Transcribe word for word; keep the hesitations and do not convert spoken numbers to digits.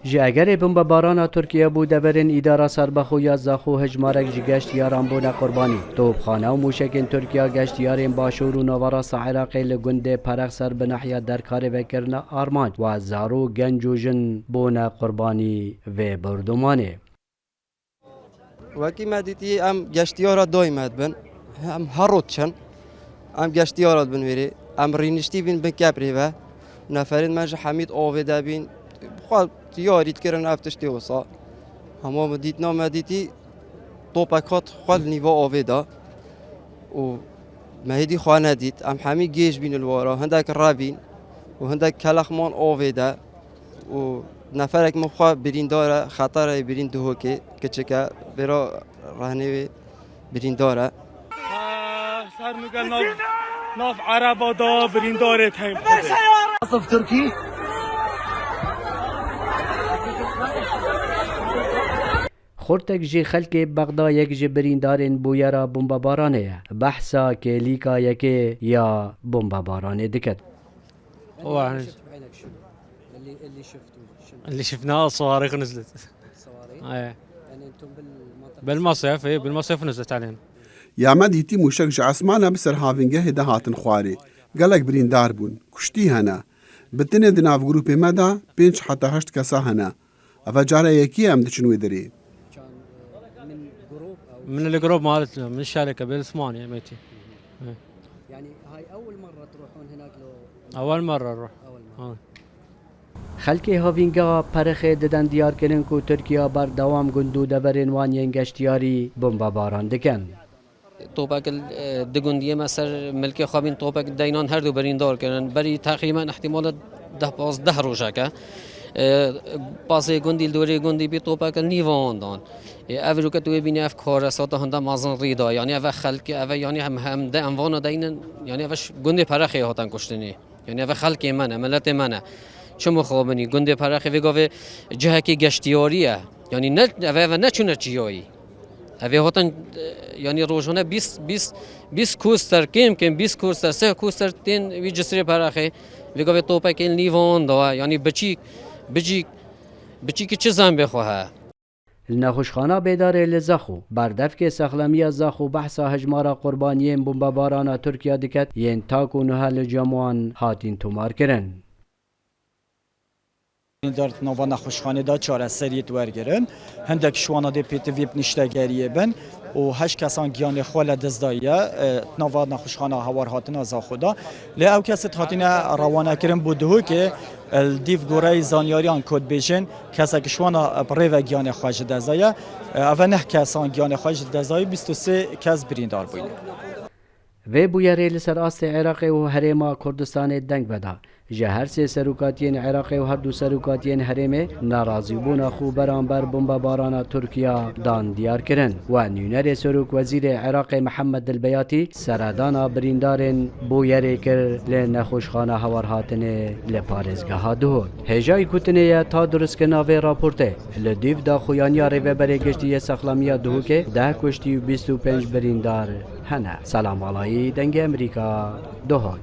Ji egerê bombebarana Tirkiye bû, deverên Îdara Serbixwe ya Zaxo hejmarek ji geştiyaran bûne qurbanî. Topxane û mûşekên Tirkiye geştiyarên başûr û naverasta Iraqê li gundê Perexser bi nehiya Derkarê vekirine armanc, we zarok, genc û jin bûne qurbanî vê bordomanê. Wekî me dîtî, em geştiyara dayî me dibin. Em her roj diçin. Em geştiyara dibin wêrê. Em rîniştî bîn bin keprê ve. Neferên me ji hemî di avê de bîn. Xwe yarî dikirin ev tiştê wisa. Hema me dîtina me dîtî, topek hat xwe li nîva avê de. Û me hêdî xwe nedît. Em hemî gêj bîn li wara. Hindek re bîn û hindek kelex man avê de. Û neferek min xwe birîndar e, xeterê birîn Duhokê, kiçik e, vêra rehnê wê birîndar e. Ser nûke nav, nav ereba da birîndarê teyb xwedê. Asif Tirkî. Xurtek ji xelkê Bexdayek ji birîndarên bûyera bombebaranê ye. Behsa kêlîka yekê ya bombebaranê diket. هو احنا شفت بعينك شنو؟ اللي، اللي شفته شنو؟ اللي شفناه الصواريخ نزلت. الصواريخ؟ ايه. يعني انتم بالمنطقة؟ بالمصيف، ايه، بالمصيف نزلت علينا. Ya me dîtî mûşek ji esmana bi ser havîngehê de hatin xwarê. Gelek birîndar bûn. Kuştî hene. Bi tinê di nav grûpê me de pênc heta heşt kesa hene. Eve cara yekî ye em diçin wê derê. من الجروب مالتنا، من الشركة بالثمانية ميتين. إيه. يعني هاي أول مرة تروحون هناك لو؟ أول مرة نروح. أول مرة. آه. Xelkê havîngeha Perixê didin diyarkirin ku Tirkiye berdewam gund û deverên wan yên geştiyarî bombebaran dikin. Topek, e, di gundiyê me ser milkê xwe bîn, topek deynan her du birîndar kirin. Berî teqrîben ihtimale deh pazdeh rojeke, e, pasê gundî li dorê gundî bî, topek li nîva wan dan. E, ev roket wê bîne ev karesata hinde mezin rî da. Yanî ev xelk, ev yanî hem, hem de em vana deynin, yanî ev gundê Perexê hatan kuştinê. Yanî ev xelkê me ne, miletê me ne. Çi mixabinî? Gundê Perexê vê gavê cihekî geştiyarî ye. Yanî ne, ev, ev neçûne çiyayî. Ev ê hatin, e, yanî rojane bîst, bîst, bîst koster, kêm kêm bîst koster, sih koster tên wî cisrê Perexê. Vê gavê topekên nîvan da, yanî biçîk, biçîk, biçîkî çi zembê xwe he. Li nexweşxana Bêdarê li Zaxo, berdevkê saxlemiya Zaxo behsa hejmara qurbaniyên bombebarana Tirkiye diket, yên ta ku niha li cem wan hatîn tomarkirin. Dar di nava nexweşxanê de çareseriyê diwergirin. Hindek ji wana dê pêtivî bi niştegeriyê bin û heşt kesan giyanê xwe li dest daye, e, di nava nexweşxana Hewar Hatina Zaxo de. Lê ew kesê hatine rewanekirin bo Duhokê, e, li dîv goreyê zanyariyan ku dibêjin, kesek ji wana bi rê ve giyanê xwe ji dest daye. E, ev neh kesan giyanê xwe ji dest daye, bîst û sê kes birîndar bûyne. Vê bûyerê li ser astê Iraqê û Herêma Kurdistanê deng veda. Ji her sê serokatiyên Iraqê û her du serokatiyên herêmê nerazîbûna xwe beramber bombebarana Tirkiye dan diyar kirin. We nûnerê Serok Wezîrê Iraqê Mihemed Dilbeyatî seredana birîndarên bûyerê kir li nexweşxana Hewar Hatinê li parêzgeha Duhok. Hêjayî gotinê ye ta durustkirina vê raportê. Li dîv daxuyaniya Rêveberê Giştî yê Saxlamiya Duhokê deh kuştî û bîst û pênc birîndar hene. Selam Alayî, Dengê Emerîka, Duhok.